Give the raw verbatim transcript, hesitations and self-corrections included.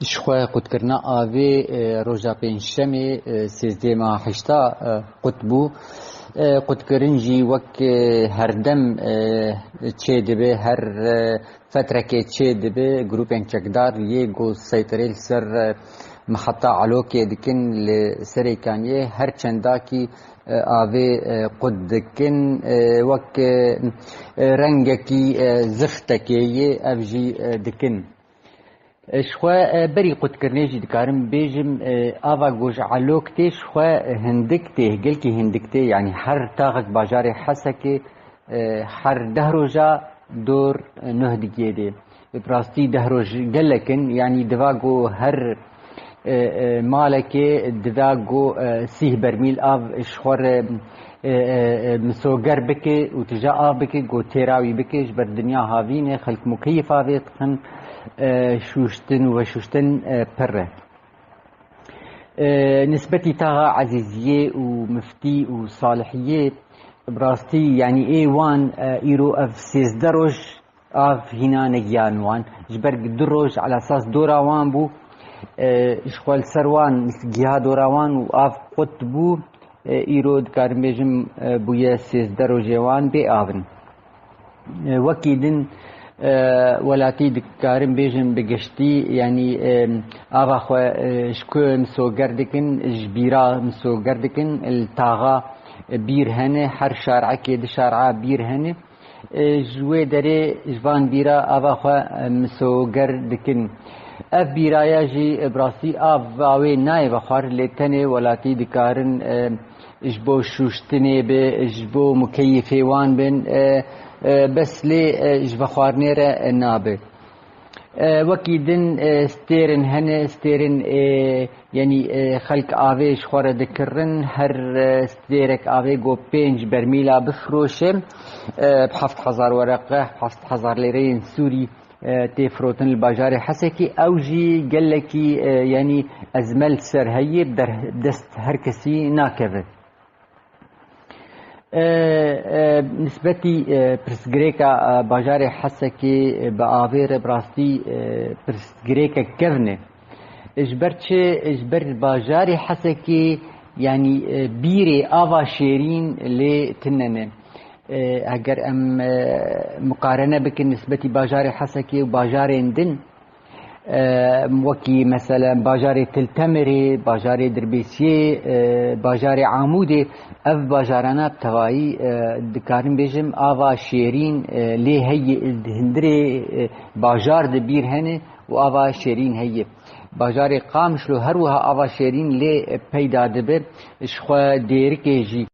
Ji xwe qutkirina avê, e, roja pêncşemê, e, sêzdeh meha heşta, e, qut bû. E, qutkirin jî wek, e, herdem, e, çêdibe, her, e, fetrekê çêdibe, grûpên çekdar yê ku seytirê li ser, e, miheta Elokê dikin li Serêkaniyê, her çendakî, e, avê, e, qut dikin, e, wek, e, e, rengekî, e, zixtekê yê ev jî, e, dikin. E, ji xwe, e, berî qutkirinê jî dikarim bêjim, e, ava ku ji Elok tê, ji xwe, e, hindik tê, gelkî hindik tê, yanî her taxek bajarê Hesekê, e, her deh roja dor, e, nuh digihê dê. Bi rastî deh roj gelek in, yanî diva ku her, e, e, malekê diva ku, e, sîh bermîl av ji xwe re, e, e, e, misoger bike û tije av bike, ku têra wî bike, ji ber dinya havîn e, xelk mukeyif avê dixin, e, şûştin û veşûştin, e, pir e. E, nisbetî taxa Ezîziyê û Miftî û Salihiyê, bi rastî, yanî ê wan, e, îro ev sêzdeh roj av hîna negiyan wan. Ji ber du roj elasas dora wan bû, e, ji xwe li ser wan giha dora wan û av qut bû, e, îro dikarim bêjim, e, bûye sêzdeh rojê wan bê av in. E, wekî din, e, welatî dikarim bêjim bi giştî, yanî, e, ava xwe, e, ji ku misoger dikin, ji bîra misoger dikin, li taxa, e, bîr hene, her şarekê di şara bîr hene. E, ji wê derê ji van bîra ava xwe, e, misoger dikin. Ev bîraya jî, e, bi rastî av, avê nayê vexwar, lê tenê welatî dikarin, e, ji bo şûştinê be, ji bo mukeyifê wan bin, e, e, bes lê, e, ji vexwarinê re, e, nabe. E, wekî din, e, stêrin hene, stêrin, e, yanî, e, xelk avê ji xwe re dikirin, her, e, stêrek avê go pênc bermîla bifiroşe, e, bi heft hezar wereqe, heft hezar lêreyên Sûrî, e, tê firotin li bajarê Hesekê. Ew jî gelekî, e, yanî ezmel ser heye, bi der-, dest her kesî nakeve. E, e, nisbetî, e, pirsgirêka, e, bajarê Hesekê, e, bi avê re bi rastî, e, pirsgirêkek kevn e. Ji ber çi? Ji ber bajarê Hesekê, yanî, e, bîrê ava şêrîn lê tune ne. E, eger em, e, muqarene bikin nisbetî bajarê Hesekê û bajarên din, e, wekî mesela bajarê Til Temirê, bajarê Dirbêsiyê, e, bajarê Amûdê, ev bajarana bi tevayî, e, dikarim bêjim ava şêrîn, e, lê heye, di hundirê, e, bajar di bîr hene û ava şêrîn heye. Bajarê Qamişlo her wiha ava şêrîn lê peyda dibe, ji xwe Dêrikê jî.